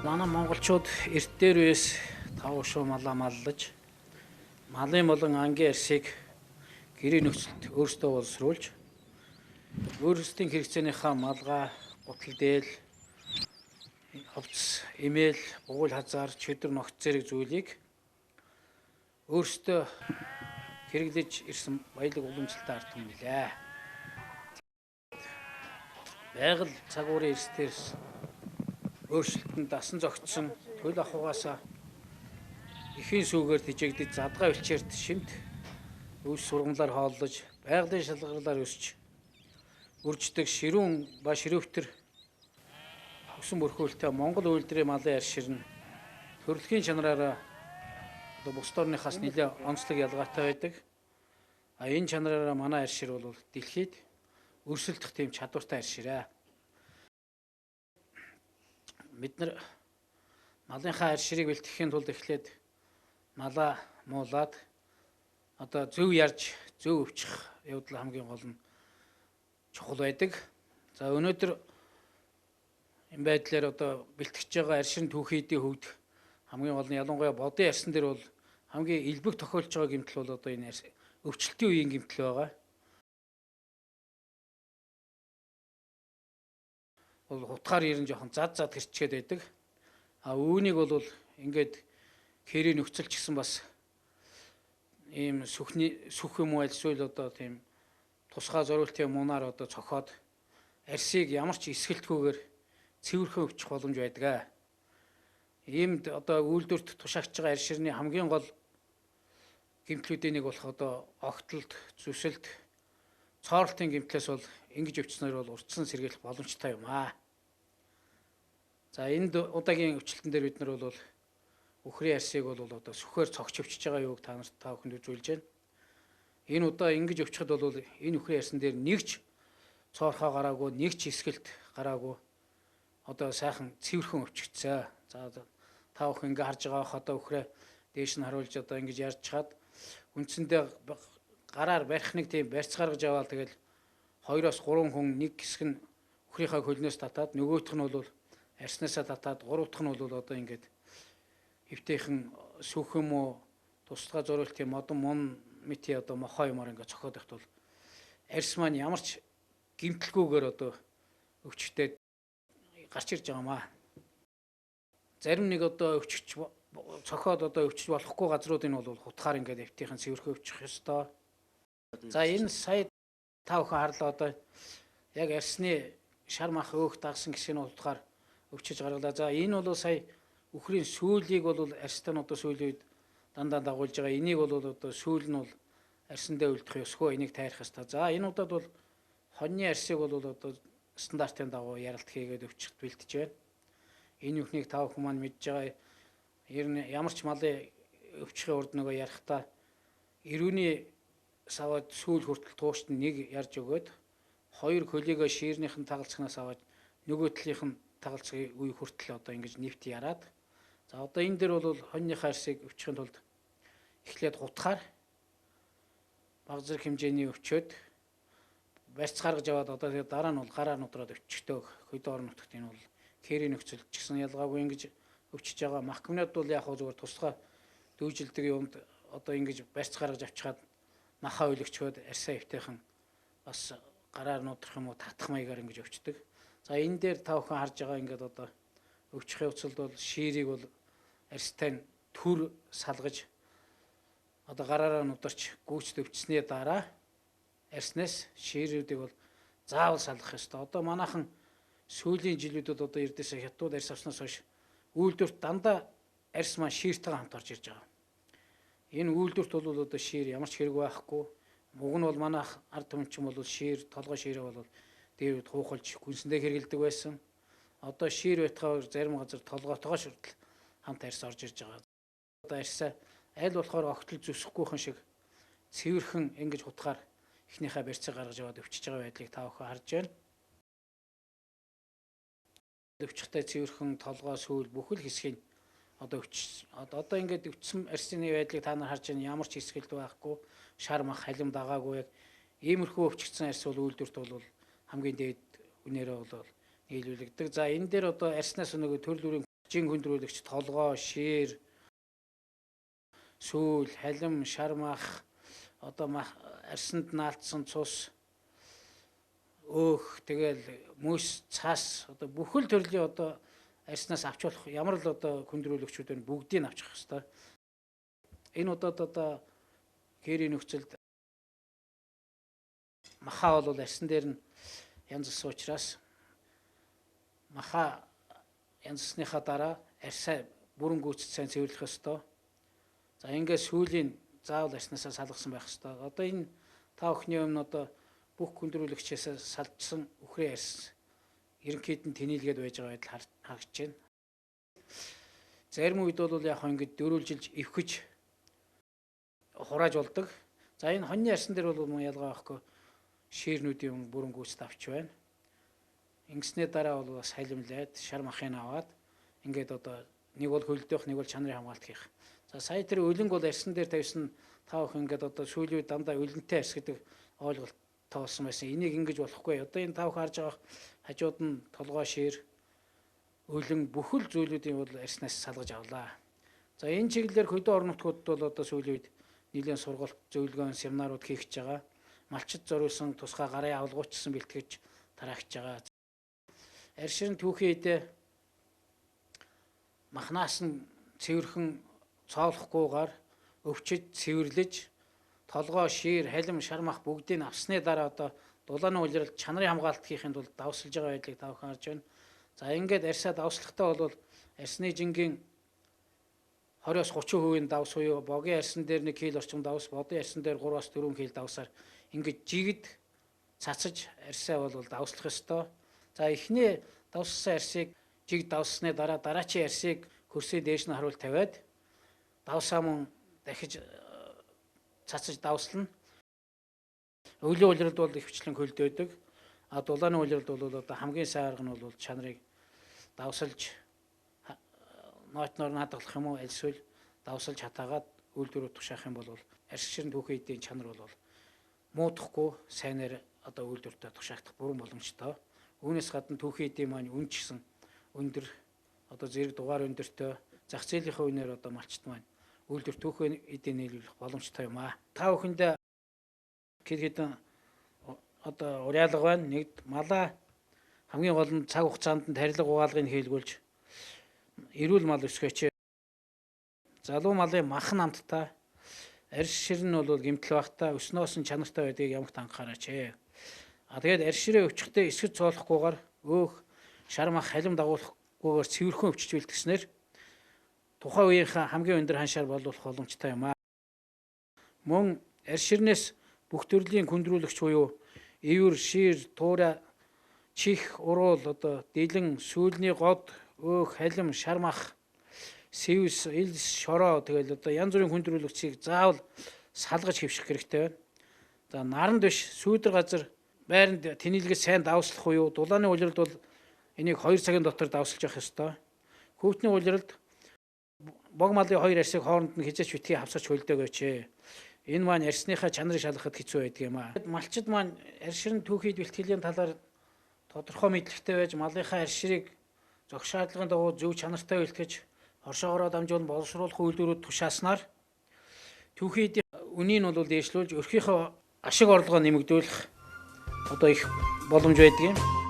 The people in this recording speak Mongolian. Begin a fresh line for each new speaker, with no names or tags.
Манай монголчууд эрт дээр үеэс тав шуу малаа маллаж, малын болон ангийн арьсыг гэрийн нөхцөлд өөрсдөө боловсруулж, өөрсдийн хэрэгцээнийхээ малгай, гутал дээл, хувцас, эмээл, бугуул хазаар, чөдөр, ногт зэрэг зүйлийг өөрсдөө хэрэглэж ирсэн баялаг уламжлалтай ард түмэн билээ. Байгаль цагуурын эрсдэлс өөрчлөлтөнд дасан зогтсон төл ахуйгаас эхийн сүүгээр тэжээгдэж задгай бэлчээрт шимт өвс сургамлаар хооллож байгалийн шалгарлаар өсч үрждэг ширүүн ба ширүүвтер өсөн бүрхүүлтэй Монгол үйлдвэрийн малын арьс ширнэ төрөлхийн чанараараа одоо бусд орныхаас нэлээд онцлог ялгаатай байдаг. А энэ чанараараа манай арьс шир бол дэлхийд өрсөлдөх тийм чадвартай арьс ширээ. Бид нар малынхаа арьс ширийг бэлтгэхийн тулд эхлээд малаа муулаад одоо зөв ярьж зөв өвчих явдал хамгийн гол нь чухал байдаг. За өнөөдөр энэ байдлаар одоо бэлтгэж байгаа арьс ширийн түүхийдийн хувьд хамгийн гол нь ялангуяа бодын арьсан дээр бол хамгийн элбэг тохиолж байгаа гэмтэл бол одоо энэ өвчлөлтийн үеийн гэмтэл байгаа. Бол хутгаар ерэн жоохон зад зад хэрчгээд байдаг. А үүнийг бол ингээд хэрийн нөхцөл ч гэсэн бас ийм сүхний сүх юм уу альсвал одоо тийм тусгай зориултын мунаар одоо цохоод арьсыг ямар ч эсгэлтгүйгээр цэвэрхэн өвчих боломж байдаг. Иймд одоо үйлдвэрт тушаагч байгаа арьс ширний хамгийн гол гэмтлүүдийн нэг болох одоо огтлолт, зүсэлт, цооролтын гэмтлээс бол ингэж өвчснээр бол урдсан сэргийлэх боломжтой юм аа. За энд удаагийн өвчлөлтөн дээр бид нар бол үхрийн арьсыг бол одоо сүхээр цогч өвчж байгаа юуг та нарт та бүхэнд үзүүлж байна. Энэ удаа ингэж өвчөхөд бол энэ үхрийн арьсан дээр нэг ч цоорхоо гараагүй, нэг ч эсгэлт гараагүй одоо сайхан цэвэрхэн өвчгцээ. За та бүхэн ингээ харж байгаа бах одоо үхрээ дээш нь харуулж одоо ингэж ярьж чад үндсэндээ гараар барих нэг тийм барьц гаргаж аваад тэгэл 2-оос 3 хүн нэг хэсэг нь үхрийнхаа хөлнөөс татаад нөгөөх нь бол арьснаасаа татаад гурав дахь нь бол одоо ингээд эвтэйхэн сүх юм уу тусдаа зориултын модон мун мэти одоо мохоо юмар ингээд цохоод байхад бол арьс маань ямар ч гэмтэлгүйгээр одоо өвчтэй гарч ирж байгаа маа. Зарим нэг одоо өвчгч цохоод одоо өвчж болохгүй газруудын бол хутгаар ингээд эвтэйхэн цэвэрхэн өвчих ёстой. За энэ сая та бүхэн харлаа одоо яг арьсны шар мах өөх дагсан хэсгийг нь хутгаар өвчөж гаргалаа. За энэ бол сая үхрийн сүүлийг бол арьстай нь одоо сүүлийн үед дандаа дагуулж байгаа. Энийг бол одоо сүүл нь бол арьсандаа үлдэх ёсгүй, энийг тайрах ёстой. За энэ удаад бол хоньны арьсыг бол одоо стандартын дагуу яралт хийгээд өвчөхт бэлтэж байна. Энэ бүхнийг та бүхэн маань мэдж байгаа. Ер нь ямар ч малын өвчхийн урд нөгөө ярихдаа эрүүний саваад сүүл хүртэл туушд нэг ярьж өгөөд хоёр көлийгөө шиирнийх нь тагалцгнаас аваад нөгөө талынх нь тагалцгийн үе хүртэл одоо ингэж нэвт яраад за одоо энэ дээр бол хоньныхаа арьсыг өвчхийн тулд эхлээд хутгаар баг зэрэг хэмжээний өвчөөд барьц гаргаж аваад одоо тэгээ дараа нь бол гараа нудраад өвчтөө хөдөө орон нутагт энэ бол кэрийн нөхцөл ч гэсэн ялгаагүй ингэж өвчөж байгаа. Махкмнад бол яг хөө зүгээр тусгай дүүжилдэг юмд одоо ингэж барьц гаргаж авчгаад махаа өлөгчөөд арьсаа эвтэйхэн бас гараар нудрах юм уу татах маягаар ингэж өвчдөг. За энэ дээр та бүхэн харж байгаа ингээд одоо өвчих явцалд бол шиирийг бол арьстай төр салгаж одоо гараараа нударч гүйцэд өвчснээ дараа арьснаас шиирүүдийг бол заавал салгах ёстой. Одоо манайхан сүүлийн жилүүдэд одоо эрдээсээ хятад арьс авснаас хойш үйлдвэрт дандаа арьс маань шииртэйгээ хамт орж ирж байгаа. Энэ үйлдвэрт бол одоо шиир ямар ч хэрэг байхгүй. Уг нь бол манайх ард түмэн ч юм бол шиир, толгой шиирээ бол дээр үед хуухалж гүнсэндээ хэрэгэлдэг байсан. Одоо шиир байтгаар зарим газар толгойтойгоо шүртэл хамт арьс орж ирж байгаа. Одоо арьсаа аль болохоор огтол зүсэхгүйхэн шиг цэвэрхэн ингэж хутгаар эхнийхээ барьцаа гаргаж аваад өвчөж байгаа байдлыг та бүхэн харж байна. Өвчтэй цэвэрхэн толгой сүүл бүхэл хэсгийг одоо өвч одоо ингээд өвчсөн арьсны байдлыг та нар харж байна. Ямар ч хэсгэлт байхгүй, шар мах халим дагаагүй яг иймэрхүү өвчгдсэн арьс бол үйлдвэрт бол хамгийн дээд үнээрээ бол нийлүүлэгдэг. За энэ дээр одоо арьснаас нөгөө төрөл бүрийн Жин хүндрүүлэгч толгой, шир, сүүл, халим, шар мах, одоо арсанд наалтсан цус, өөх, тэгэл мөс, цас, одоо бүхэл төрлийн одоо арснаас авч болох ямар л одоо хүндрүүлэгчүүд байна, бүгдийг авчих хэвээр. Энэ удаад одоо гэрийн нөхцөлд маха бол арсан дээр нь янзлсан учраас маха янзлсныхаа дараа арсаа бүрэн гүйцэд сайн цэвэрлэх ёстой. За ингээд сүүлийн заавал арснаасаа салгасан байх ёстой. Одоо энэ та бүхний өмнө одоо бүх хүндрүүлэгчээс салжсан үхрийн арс ерөнхийд нь тэнийлгээд байж байгаа байдал харагдаж байна. Зарим үед бол яг ингээд дөрүлжилж эвхэж хурааж болдог. За энэ хоньны арсан дээр бол мөн ялгаа байхгүй ширнүүдийн бүрэн гүйцэд авч байна. Ингэснээ дараа бол бас халимлаад шар махыг аваад ингээд одоо нэг бол хөлдөөх, нэг бол чанарын хамгаалт хийх. За сая тэр өлөнг бол арсан дээр тавьсан та бүхэн ингээд одоо сүүлийн үед дандаа өлөнтэй арс гэдэг ойлголт тоолсон байсан. Энийг ингэж болохгүй. Одоо энэ та бүхэн харж байгаа хажууд нь толгой шир, өлөн бүхэл зүйлүүдийн бол арснаас салгаж авлаа. За энэ чиглэлээр хөдөө орон нутгуудад бол одоо сүүлийн үед нэлийн сургалт, зөвлөгөөн, семинарууд хийх гэж байгаа. Малчид зориулсан тусгай гарын авалгуучсан бэлтгэж тараагч байгаа. Арширын түүхийн эдээ махнаас нь цэвэрхэн цоолохгүйгээр өвчөж цэвэрлэж толгой, шир, халим, шар мах бүгдийг авсны дараа одоо дулааны улирал чанарын хамгаалалт хийхин тулд давсалж байгаа байдлыг та бүхэн харж байна. За ингээд арьсаа давслахтаа бол арьсны жингийн 20-оос 30% давс буюу богийн арьсан дээр 1 кг орчим давс, бодын арьсан дээр 3-аас 4 кг давсаар ингээд жигд цацаж арьсаа бол давслах ёстой. За эхний давссан арьсыг жиг давссны дараа дараачийн арьсыг хөрсөө дээш нь харуул тавиад давсаа мөн дахиж цацаж давслана. Өглөө улиралд бол ихвчлэн хөлдөөдөг. А дулааны улиралд бол одоо хамгийн сайн арга нь бол чанарыг давсалж нойтноор нь хадгалах юм уу, альсвал давсалж хатаагаад үйлдвэрүүд тушаах юм бол арьс ширэн түүхэн эдийн чанар бол муудахгүй сайнаар одоо үйлдвэртээ тушаагдах бүрэн боломжтой. Үүнээс гадна түүхэн эдийн маань үн ч гэсэн өндөр одоо зэрэг дугаар өндөртэй зах зээлийнхээ үнээр одоо малчт маань үйлдвэр түүхэн эдийн нийлүүлэх боломжтой юм аа. Та бүхэндээ хэд хэдэн одоо уриалга байна. Нэгд малаа хамгийн гол нь цаг хугацаанд нь тарилга угаалгыг хийлгүүлж эрүүл мал өсгөөч. Залуу малын мах нь амттай, арьс шир нь бол гэмтэл багтаа, өснөөс нь чанартай байдгийг ямагт анхаараач. А тэгээд арьс ширээ өвчихтэй эсгэж цоолохгүйгээр өөх, шар мах, халим дагуулахгүйгээр цэвэрхэн өвчиж бэлтгэснээр тухайн үеийнхээ хамгийн өндөр ханшаар боловсруулах боломжтой юм аа. Мөн арьс ширнээс бүх төрлийн хүндрүүлэгч буюу ивэр, шир, туурай, чих, уруул, одоо дэлэн, сүүлний год, өөх, халим, шар мах, сэвс, элс, шороо тэгэл одоо янз бүрийн хүндрүүлэгчийг заавал салгаж хэвших хэрэгтэй байна. За наранд биш сүүдэр газар байранд тэнийлгээ сайн давслах буюу дулааны улиралд бол энийг 2 цагийн дотор давсалж явах ёстой. Хүүтний улиралд бог малын хоёр арьсыг хооронд нь хизээч битгий хавсарч хөлдөөгөөч. Энэ маань арьсныхаа чанарыг шалгахад хэцүү байдаг юм аа. Малчид маань арьс ширэн түүхийд бэлтгэлийн талаар тодорхой мэдлэгтэй байж малынхаа арьс ширийг зохих шаардлагын дагуу зөв чанартай бэлтгэж хоршоогороо дамжуулан боловсруулах үйлдвэрүүд тушааснаар түүхийд үнийг нь бол дээшлүүлж өрхийнхөө ашиг орлогоо нэмэгдүүлэх одоо их боломж байдаг юм.